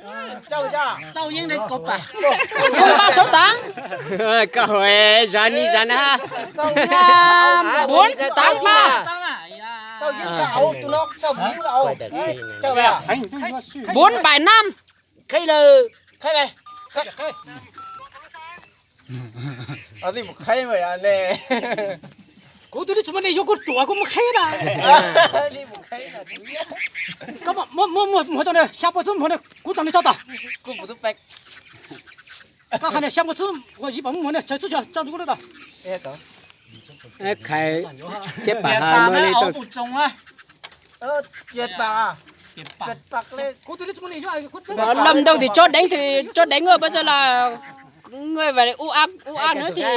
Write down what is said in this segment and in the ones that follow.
Rau, rau. Sau yeeb neeg kaum pam. Ba sáu tám. Koj zov ni zov na. Bốn tám ba. Bốn bảy năm. Qhib lawm. Qhib lawm. Kuv tus li tsis muaj neeg yuav kuv ruam kuv mus qhib na. Koj muab, muab, muab, muab tso na, xya pua xwb muab na, kuv tso nws tso tas. Koj hais na xya pua xwb, ua ib pom muab na, tsawv xwb tso, tso kuv lub tas. Khais, teb pam ha muaj li tau. Kuv tus li tsis muaj neeg yuav kuv, lom ntau tis tso deev, tso deev ua pab tso los ua ua ub ab no tis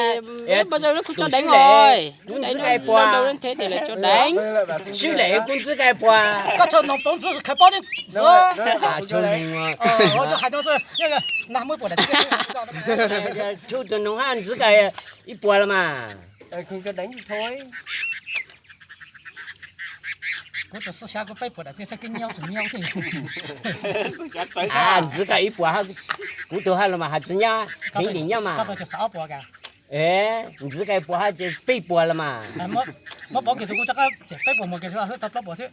pab tso kuv tso deev os. Ntxwv kais puas? Ntau ntau thiab tis lawv tso deev. Sib lem kuv ntxwv kais puas? Koj tso noog poob ntxwv khawv pob ntxwv. Tshub tus noog hab ntxwv kais ib puas los mas. Kuv tus xwb xyab kuv peb puas dam txiaj sab kib nyob tsis nyob xwb. Ntxwv kais ib puas, kuv tus hab los mas has tsis nyob, heev dim nyob mas. Ntxwv kais puas hab ces peb puas los mas. Muab pov kiag tus kuv tso qab ces peb puas mus kiag tau plaub puas xwb.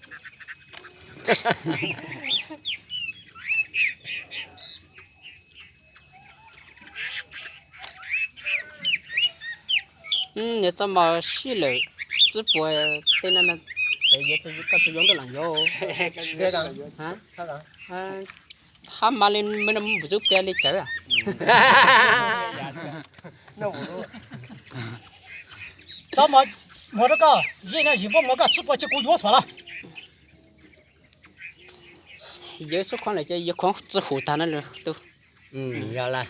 Yuav txoj mos sib lawm, tsib puas tej no, koj tsis yuav ntawd los yuav. Thab mas li me no mus txub pia li tsawv. Tso mos muag rau koj, yeej no zim npauj muag koj tsib puas ces kuv yuav xuam los. Yawv xub khoom lawm ces yawv khoom tsi hum tag no lawm tus. Yog lawm.